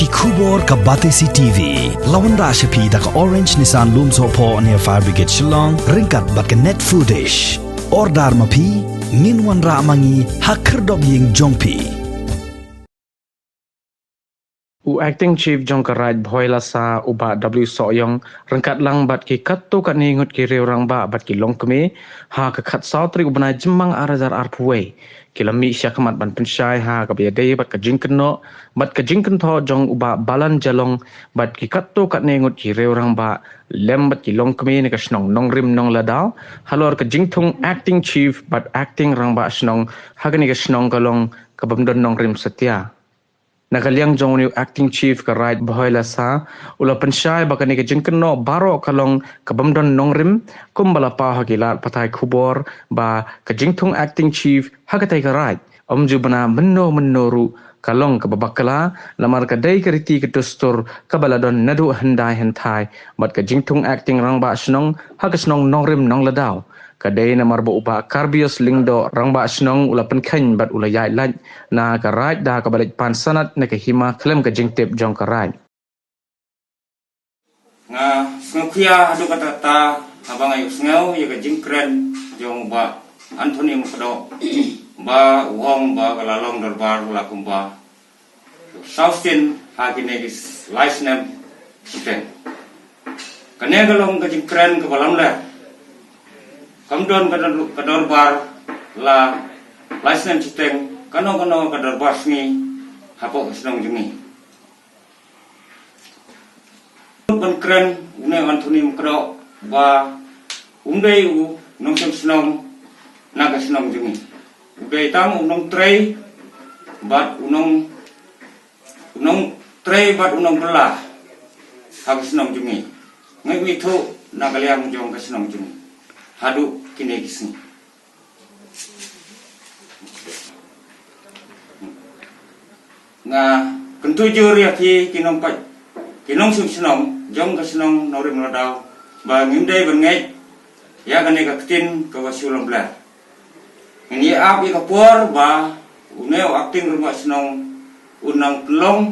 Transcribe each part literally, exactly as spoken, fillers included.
Khubor ka Batesi T V la wanrah sha phi da ka Orange Nissan Lumsohphoh near Fire Brigade Shillong ryngkat bad ka Net Foodish. Order ma phi, ngin wanrah ma ngi ha khyrdop ïing jong phi. U Acting Chief jong ka Raid Bhoilasa u Bah W Sohiong ryngkat lang bad ki katto katne ngut ki riew rangbah bad ki longkmie ha ka khatsaw tarik u bnai Jymmang ar hajar arphew wei ki la mih shakhmat ban pynshai ha kaba ïadei bad ka jingkynnoh bad ka jingkynthoh jong u Bah Balan Jalong bad ki katto katne ngut ki riew rangbah lem bad ki longkmie na ka shnong Nongrim Nongladaw halor ka jingthung Acting Chief bad Acting Rangbah Shnong ha kane ka shnong ka long ka bym don nongrim satia. Na ka liang jong u Acting Chief ka Raid Bhoilasa u la pynshai ba kane ka jingkynnoh baroh ka long ka bym don nongrim kumba la paw ha ki lad pathai khubor ba ka jingthung Acting Chief ha katei ka Raid ym ju bna mynno mynno ruh ka long kaba bakla namar ka dei ka riti ka dustur kaba la don naduh hyndai hynthai bad ka jingthung Acting Rangbah Shnong ha ka shnong Nongrim Nongladaw ka dei namar ba u Bah Karbios Lyngdoh Rangbah Shnong u la pynkheiñ bad u la ïaid lait na ka Raid da kaba leit pan sanad na ka hima khlem ka jingtip jong ka Raid. Nga sngewkhia haduh katta katta haba nga ïohsngew ïa ka jingkren jong u Bah Anthony Mukdoh ba u ong ba ka la long dorbar la kumba saw sien ha kine ki lai snem shiteng. Kane ka long ka jingkren kaba lamler. Kam don ka dor-, ka dorbar la lai snem shiteng, kano kano ka dorbar sngi hapoh ka shnong jong ngi. Ban kren une u Anthony Mukdoh ba um dei u nongshong shnong na ka shnong jong ngi. U dei tang u nongtrei bad u nong, u nongtrei bad u nongbylla ha ka shnong jong ngi. Ngi ithuh na ka liang jong ka shnong jong ngi haduh kine ki sngi. Nga kyntu jur ïa phi ki nongpait, ki nongshong shnong jong ka shnong Nongrim Nongladaw ba ngim dei ban ngeit ïa kane ka ktien kaba shu lamler. Ngin ïa ap ïa ka por ba une u Acting Rangbah Shnong un nang pynlong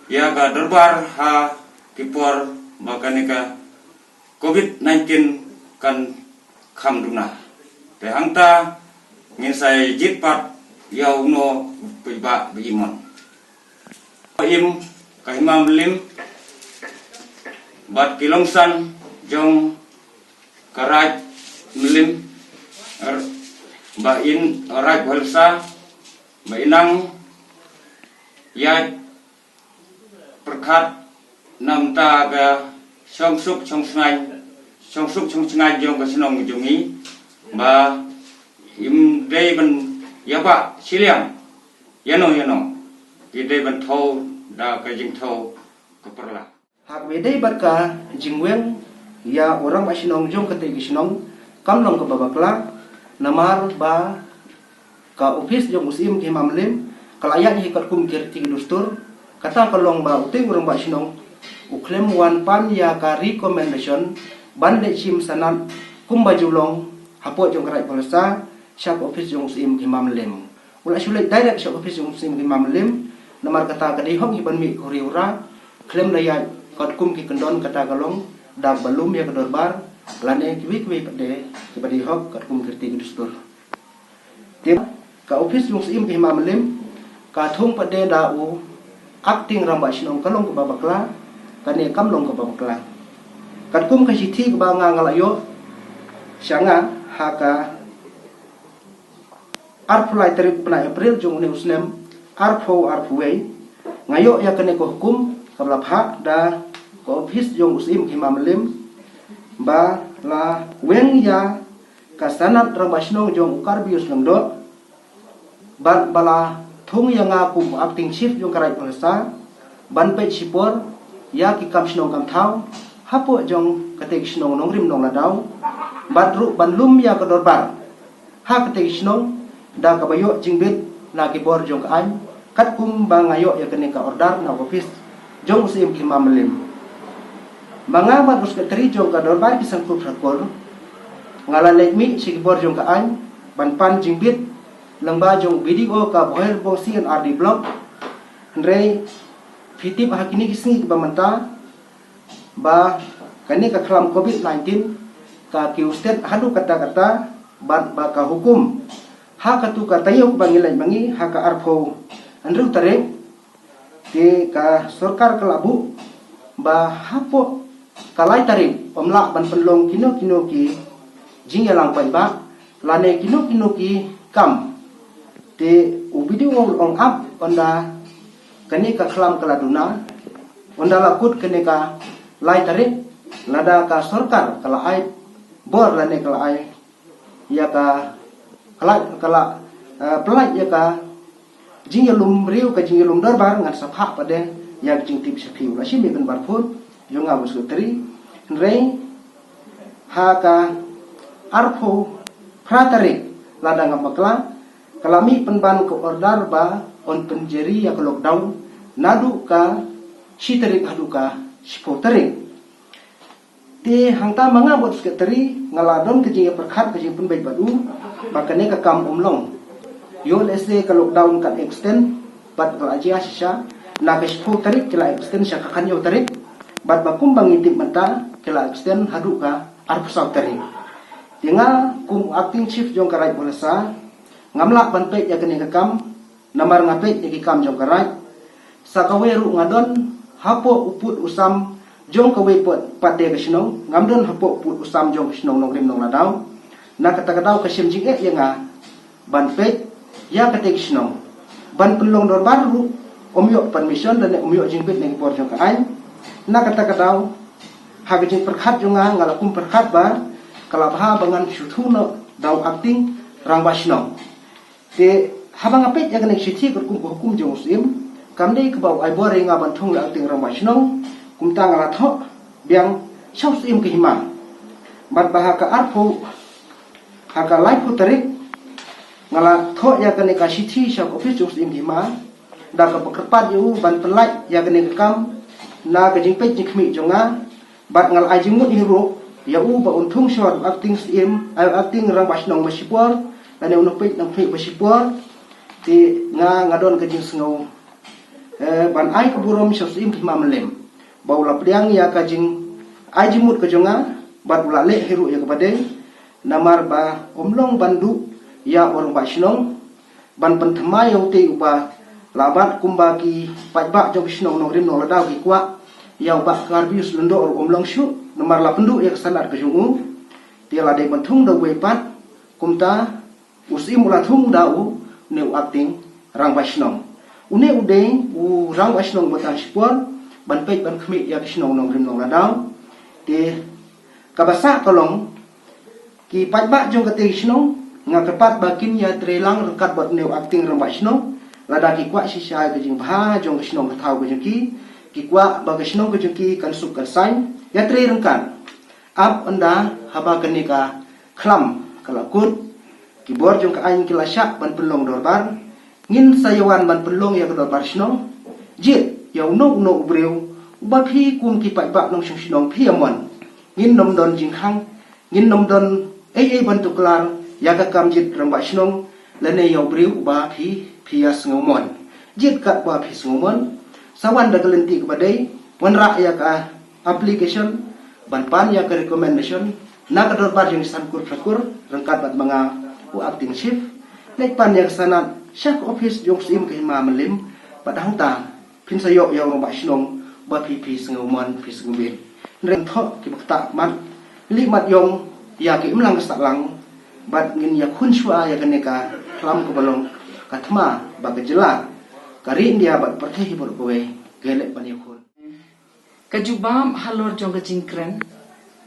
ïa ka dorbar ha ki por ba kane ka covid nineteen kan kham duna. Te hangta ngin sa ïa jied pat ïa uno u paidbah ba imon. Im ka hima Mylliem bad ki longsan jong ka Raid Mylliem, er, ba in Raid Bhoilasa ba in nang ïa pyrkhat namar ka shongsuk shongsngain, shongsuk shongsngain jong ka shnong jong ngi ba im dei ban ïa ba shiliang ïano ïano, ki dei ban thew da ka jingthew ka pyrla. Ha kaba ïadei bad ka jingweng ïa u rangbah shnong jong katei ka shnong kam long kaba bakla namar ba ka ophis jong u Syiem ka Hima Mylliem ka la ïaid hi katkum ki riti ki dustur, kata ka long ba utei u rangbah shnong u khlem wan pan ïa ka recommendation ban leit shim sanad kumba ju long hapoh jong ka Raid Bhoilasa sha ka ophis jong u Syiem ka Hima Mylliem. U la shu leit direct sha ophis jong u Syiem ka Hima Mylliem namar kata ka dei hok hi ban mih ka huri hura, khlem da ïaid katkum ki kyndon, kata ka long da kaba lum ïa ka dorbar lane kiwei kiwei pat de kiba dei hok katkum ki riti ki dustur. Te ka ophis jong u Syiem ka Hima Mylliem ka thung pat de da u Acting Rangbah Shnong ka long kaba bakla, kane kam long kaba bakla. Katkum ka shithi kaba nga nga la ïoh sha nga ha ka arphew lai tarik bnai April jong une u snem arphew arphew wei, nga ïoh ïa kane ka hukum kaba la phah da ka ophis jong u Syiem ka Hima Mylliem ba la weng ïa ka sanad rangbah shnong jong u Karbius Lyngdoh bad ba la thung ïa nga kum u Acting Chief jong ka Raid Bhoilasa ban peit shipor ïa ki kam shnong kam thaw hapoh jong katei ka shnong Nongrim Nongladaw bad ruh ban lum ïa ka dorbar ha katei ka shnong da kaba ïoh jingbit na ki bor jong ka aiñ, katkum ba nga ïoh ïa kane ka order na ophis jong u Syiem ka Hima Mylliem. Ma nga bad u Secretary jong ka Dorbar ki Sangtu Thakur nga la leit mih sha ki bor jong ka aiñ ban pan jingbit lyngba jong u B D O ka Bhoirymbong C and R D Block. Hynrei Phi tip ha kine ki sngi ba mynta ba kane ka khlam covid nineteen ka kiew stet haduh katta katta bad ba ka hukum ha katu ka taïew ba ngi leit ma ngi ha ka arphew hynriew tarik. Te ka sorkar ka la buh ba hapoh ka lai tarik ym lah ban pynlong kino kino ki jingïalang paidbah lane kino kino ki kam. Te u B D O u ong ap ynda kane ka khlam ka la duna, ynda la kut kane ka lai tarik, lada ka sorkar ka la ai bor lane ka la ai ïa ka, ka la, ka la, eh, pynlait ïa ka jingïalum briew, ka jingïalum dorbar, ngan sa phah pat de ïa ka jingtip sha phi. U la shim ïa ka number phone jong nga u secretary. Hynrei ha ka arphew phra tarik, lada ngam bakla, ka la mih pynban ka order ba yn pynjari ïa ka lockdown naduh ka shi tarik haduh ka shiphew tarik. Te hangta ma nga bad u secretary nga la don ka jingïapyrkhat, ka jingpynbeit bad u ba kane ka kam ym long. Ïoh lehse ka lockdown kan extend bad ka la jia shisha, na ka shiphew tarik ki la extend sha ka khathynñiew tarik, bad ba kumba ngi tip mynta ki la extend haduh ka arphew saw tarik. Te nga kum acting chief jong ka Raid Bhoi Lasa ngam lah ban peit ïa kane ka kam, namar nga peit ïa ki kam jong ka Raid. Sa kawei ruh nga don hapoh u pud u sam jong kawei pat, pat de ka shnong, ngam don hapoh u pud u sam jong ka shnong Nongrim Nongladaw. Na kata ka daw ka shem jingeh ïa nga ban peit ïa kata ka shnong, ban pynlong dorbar ruh ym ïoh permission lane ym ïoh jingbit na ki bor jong ka aiñ. Na kata ka daw ha ka jingpyrkhat jong nga, nga la kum pyrkhat ba ka la bha ba ngan shu thung noh da u acting rangbah shnong. Te haba nga peit ïa kane ka shithi katkum ka hukum jong u Syiem, kam dei kaba u ai bor ïa nga ban thung ïa u acting rangbah shnong, kumta nga la thoh biang sha u Syiem ka hima. Bad ba ha ka arphew, ha ka laiphew tarik nga la thoh ïa kane ka shithi sha ka office jong u Syiem ka hima, da kaba kyrpad ïa u ban pynlait ïa kane ka kam na ka jingpeit jingkhmih jong nga. Bad nga la ai jingmut hi ruh ïa u ba un thung shwa u acting Syiem, ai u acting rangbah shnong ba shipor, lane un peit nongpeit ba shipor. Te nga, nga don ka jingsngew, eh, ban ai ka burom sha u Syiem ka hima Mylliem ba u la pdiang ïa ka jing, ai jingmut ka jong nga, bad u la leh hi ruh ïa kaba dei. Namar ba ym long ban duh ïa u rangbah shnong ban pynthymmai ïa utei u bah. Lah bad kumba ki paidbah jong ka shnong Nongrim Nongladaw ki kwah ïa u Bah Karbius Lyngdoh ruh ym long shuh, namar la pynduh ïa ka sanad ka jong u. Te la dei ban thung da uwei pat, kumta u Syiem u la thung da une u acting rangbah shnong. Une u dei u rangbah shnong ba tang shipor ban peit ban khmih ïa ka shnong Nongrim Nongladaw. Te kaba sah ka long, ki paidbah jong katei ka shnong, nga kyrpad ba kin ïatrei lang ryngkat bad une u acting rangbah shnong. Lada ki kwah shisha ka jingbha jong ka shnong ka thaw ka jong ki, ki kwah ba ka shnong ka jong ki kan suk kan saiñ, ïatrei ryngkat. Ap ynda haba kane ka khlam ka la kut, ki bor jong ka aiñ ki la shah ban pynlong dorbar. Ngin sa ïa wan ban pynlong ïa ka dorbar shnong. Jied ïa uno uno u briew uba phi kum ki paidbah nongshong shnong phi ïa mon. Ngin nym don jingkhang, ngin nym don ei ei ban tuklar ïa ka kam jied rangbah shnong lane ïa u briew uba phi, phi ïa sngew mon. Jied katba phi sngew mon, sa wan da ka lynti kaba dei, wanrah ïa ka application ban pan ïa ka recommendation na ka dorbar jong ki san kur phra kur, ryngkat bad ma nga u acting chief. Leit pan ïa ka sanad sha ka office jong u Syiem ka hima Mylliem, bad hangta phin sa ïoh ïa u rangbah shnong ba phi, phi sngew mon, phi sngew bit. Hynrei thoh kiba ktah mat, lih mat ïong ïa ki imlang ka sahlang, bad ngin ïakhun shuwa ïa kane ka khlam kaba long ka thma ba ka jylla, ka ri India bad pyrthei hi baroh kawei ka leh ban ïakhun. Ka jubab halor jong ka jingkren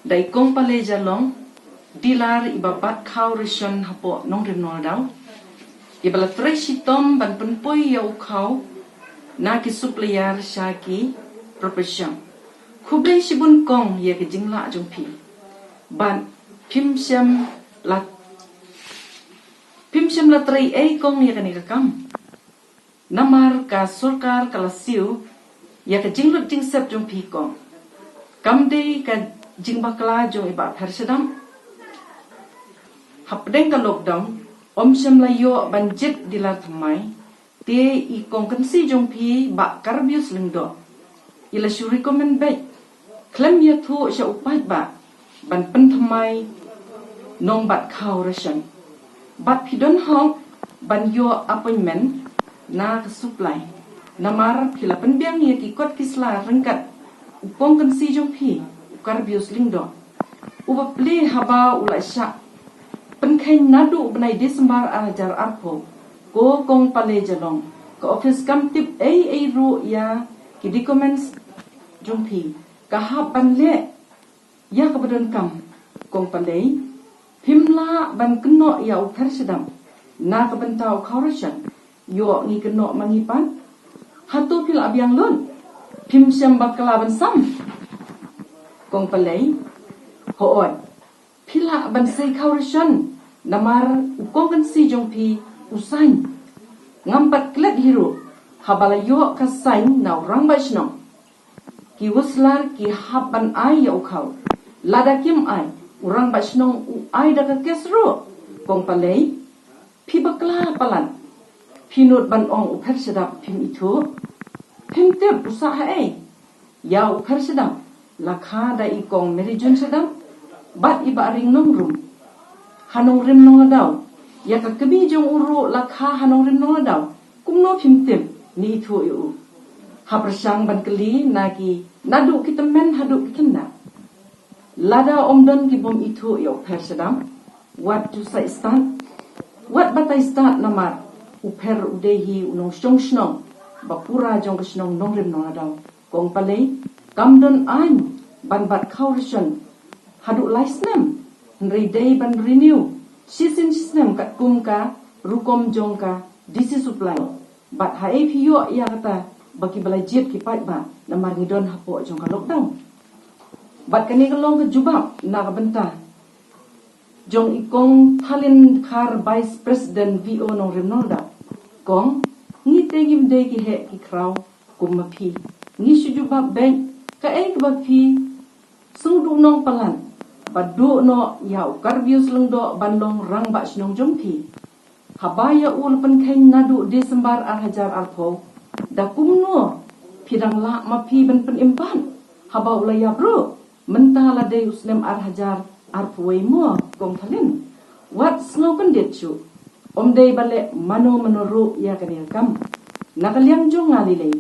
da i Kong Pale Jalong, dealer iba bat khaw ration hapoh Nongrim Nongladaw, iba la trei shitom ban pynpoi ïa u khaw na ki supplier sha ki profession. Khublei shibun kong ïa ka jinglah jong phi. Bad phim shym la, phim shym la trei ei kong ïa kane ka kam. Namar ka sorkar ka la siew ïa ka jinglut jingsep jong phi kong. Kam dei ka jingbakla jong i Bah Phershadap. Hapdeng ka lockdown, ym shym la ïoh ban jied dealer thymmai, te i kong kynsi jong phi Bah Karbius Lyngdoh I la shu recommend beit khlem ïathuh sha u paidbah ban pynthymmai nongbad khaw ration. Bad phi don hok ban ïoh appointment na ka supply. Namar phi la pynbiang ïa ki kot ki sla ryngkat u kong kynsi jong phi, u Karbius Lyngdoh, uba plie haba u la shah pynkheiñ naduh u bnai December ar hajar arphew. Ko Kong Palei Jalong, ka office kam tip ei ei ruh ïa ki documents jong phi. Ka hap ban leh ïa kaba donkam. Kong Palei, phim lah ban kynnoh ïa u pher shadap na ka bynta u khaw ration? Ïoh ngi kynnoh ma ngi pat. Hato phi la biang lut? Phim shym bakla ban sam? Kong Palei, hooid, phi lah ban sei khaw ration namar u kong kynsi jong phi u sign. Ngam pat klet hi ruh haba la ïoh ka sign na u rangbah shnong. Ki Whistler ki hap ban ai ïa u khaw. Lada kim ai, u rangbah shnong u ai da ka kes ruh. Kong Palei, phi bakla palat. Phi nud ban ong u pher shadap phim ithuh. Phim tip u sah haei. Ïa u pher shadap la kha da i Kong Mary June Shadap bad i Bah Ring Nongrum ha Nongrim Nongladaw. Ïa ka kmie jong u ruh la kha ha Nongrim Nongladaw. Kumno phim tip ne ithuh ïa u? Ha pyrshang ban kylli na ki, naduh ki tymmen haduh ki khynnah. Lada ym don ki bym ithuh ïa u pher shadap, wat ju sa stad, wat batai stad namar u pher u dei hi u nongshong shnong ba pura jong ka shnong Nongrim Nongladaw. Kong Palei, kam don aiñ ban bat khaw ration haduh lai snem. Hynrei dei ban renew shisien shisnem katkum ka rukom jong ka D C Supply. Bad haei phi ïoh ïa kata ba ki ba la jied ki paidbah, namar ngi don hapoh jong ka lockdown. Bad kane ka long ka jubab na ka bynta jong i Kong Thalin Khar, Vice President V O Nongrim Nongladaw. Kong, ngi te ngim dei ki heh ki khraw kum ma phi. Ngi shu jubab beit kaei kaba phi sngewduh nong palat ba duh noh ïa u Karbius Lyngdoh ban long rangbah shnong jong phi. Haba ïa u la pynkheiñ naduh December ar hajar arphew, da kumno phi dang lah ma phi ban pynim pat haba u la ïap ruh? Mynta la dei u snem ar hajar arphew wei mo, Kong Thalin. Wat sngew kyndit shuh. Ym dei ba leh mano mano ruh ïa kane ka kam. Na ka liang jong nga lei lei,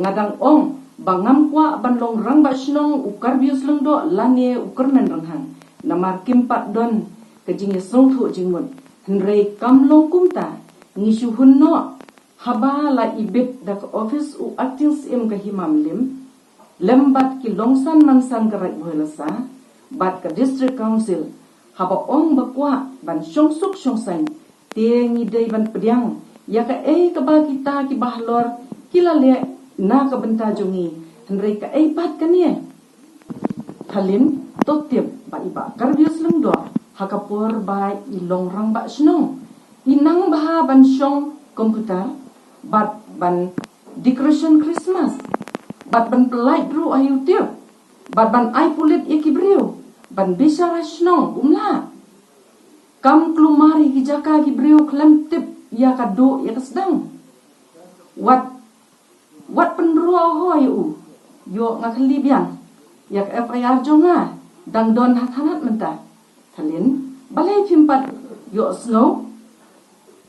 nga dang ong ba ngam kwah ban long rangbah shnong u Karbius Lyngdoh lane u Kyrmen Rynghang, namar kim pat don ka jingïasngewthuh jingmut. Hynrei kam long kumta, ngi shu hun noh haba la ibit da ka office u Acting Syiem ka Hima Mylliem, lem bad ki longsan mansan ka Raid Bhoi Lasa bad ka District Council, haba ong ba kwah ban shongsuk shongsaiñ. Te ngi dei ban pdiang ïa kaei kaba kita kiba halor ki la leh na ka bynta jong ngi. Hynrei kaei pat kane? Thalin, to tip ba i Bah Karbius Lyngdoh ha ka por ba i long rangbah shnong, i nang bha ban shong computer bad ban decoration Christmas bad ban pyllait ruh ha YouTube bad ban ai pulit ïa ki briew ban bishar ha shnong, um lah. Kam kulmar ïa ki jaka ki briew khlem tip ïa ka duh ïa ka sdang. Wat, wat pynroi ho ïa u. Ïoh nga kylli biang. Ïa ka F I R jong nga dang don ha thanat mynta. Thalin, balei phim pat ïohsngew?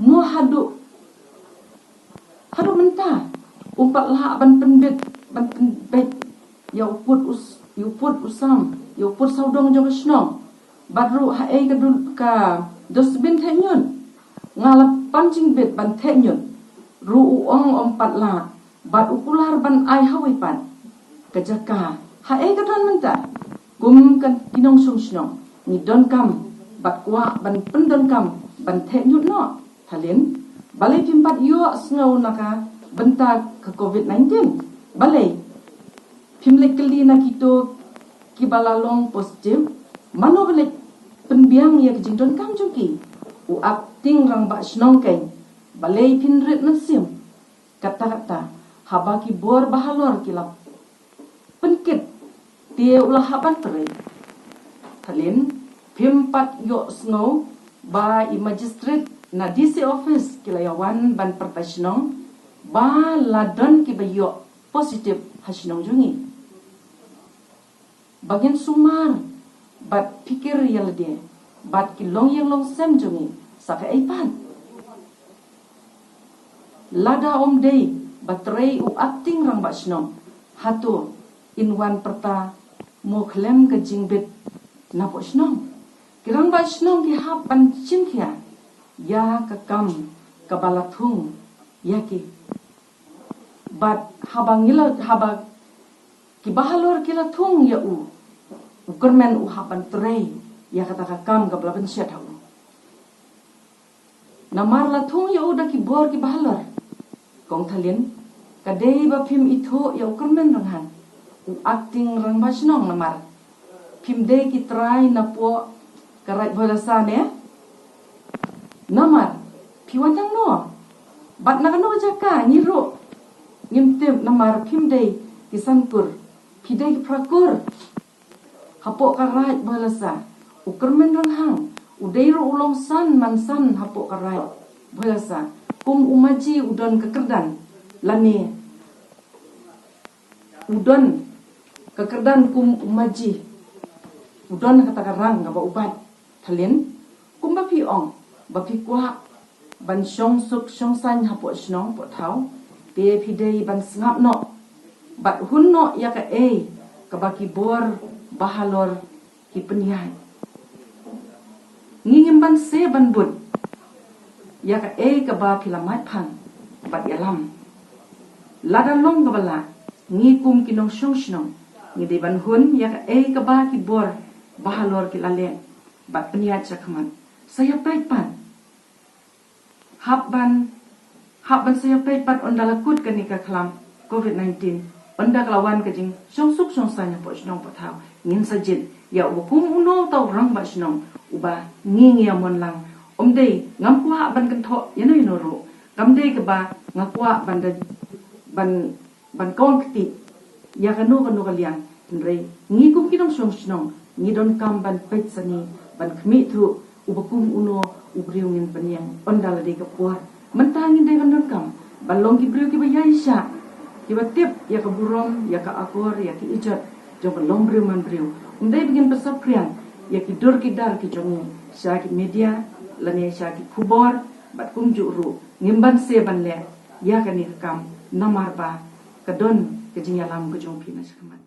Mo haduh, haduh mynta um pat lah ban pynbit, ban pynbit ïa u pud us, ïa u pud u sam, ïa u pud sawdong jong ka shnong. Bad ruh haei ka dul, ka dustbin theh ñiut. Nga la pan jingbit ban theh ñiut ruh u ong um pat lah. Bad u kular ban ai hawei pat. Ka jaka, haei ka don mynta? Kum kan ki nongshong shnong, ngi donkam bad kwah ban pyndonkam ban theh ñiut noh. Thalin, balei phim pat ïohsngew na ka bynta ka covid nineteen? Balei phim leit kylli na kito kiba la long positive? Mano ba leit pynbiang ïa ka jingdonkam jong ki? U Acting Rangbah Shnong keiñ, balei phin rit mynsiem? Katta katta, haba ki bor bahalor ki la pynkit, te u la hap ban trei. Thalin, phim pat ïohsngew ba i magistrate na D C office ki la ïawan ban pyrta shnong ba la don kiba ïoh positive ha shnong jong ngi? Ba ngin sumar bad pyrkhat ïa lade bad ki longïing longsem jong ngi sa kaei pat. Lada ym dei ba trei u acting rangbah shnong, hato yn wan pyrta mo khlem ka jingbit napoh shnong. Ki rangbah shnong ki hap ban shim khia ïa ka kam kaba la thung ïa ki. Bad haba ngi la, haba ki bahalor ki la thung ïa u, u kyrmen u hap ban trei ïa kata ka kam kaba la pynshet ha u. Namar la thung ïa u da ki bor ki bahalor. Kong Thalin, ka dei ba phim ithuh ïa u kyrmen ranghang, u acting rangbah shnong, namar phim dei ki trai napoh ka Raid Bhoi Lasa ne? Namar phi wan tang no? Bad na kano ka jaka? Ngi ruh ngim tip, namar phim dei ki san kur, phi dei ki phra kur. Hapoh ka Raid Bhoi Lasa, u kyrmen ranghang u dei ruh u long san man san hapoh ka Raid Bhoi Lasa. Kum u maji u don ka kyrdan, lane u don ka kyrdan kum u maji, u don kata ka rang kaba u bat. Thalin, kumba phi ong ba phi kwah ban shong suk shong saiñ hapoh shnong poh thaw, te phi dei ban sngap noh bad hun noh ïa kaei kaba ki bor bahalor ki pynïaid. Ngi ngim banse ban bud ïa kaei kaba phi la mad phang bad ïalam. Lada long kaba lah, ngi kum ki nongshong shnong ngi dei ban hun ïa kaei kaba ki bor bahalor ki la leh bad pynïaid sha khmat. Sa ïa peit pat, hap ban, hap ban sa ïa peit pat ynda la kut kane ka khlam covid nineteen, ynda ka la wan ka jingshong suk shong saiñ hapoh shnong poh thaw. Ngin sa jied ïa uba kum uno uta u rangbah shnong uba ngi ngi ïa mon lang. Ym dei, ngam kwah ban kynthoh ïano ïano ruh. Kam dei kaba nga kwah ban da, ban ban kawang kti ïa kano kano ka liang. Hynrei ngi kum ki nongshong shnong ngi donkam ban peit sani, ban khmih thuh uba kum uno u briew ngin pynïeng ynda la dei ka por. Mynta ngin dei ban donkam ban long ki briew kiba ïaishah, kiba tip ïa ka burom, ïa ka akor, ïa ka ijot jong ka long briew man briew. Ym dei ba ngin pynsaphriang ïa ki dur ki dar ki jong ngi sha ki media lane sha ki khubor, bad kumjuh ruh ngim banse ban leh ïa kane ka kam namar ba ka don ka jingïalam ka jong phi na shakhmat.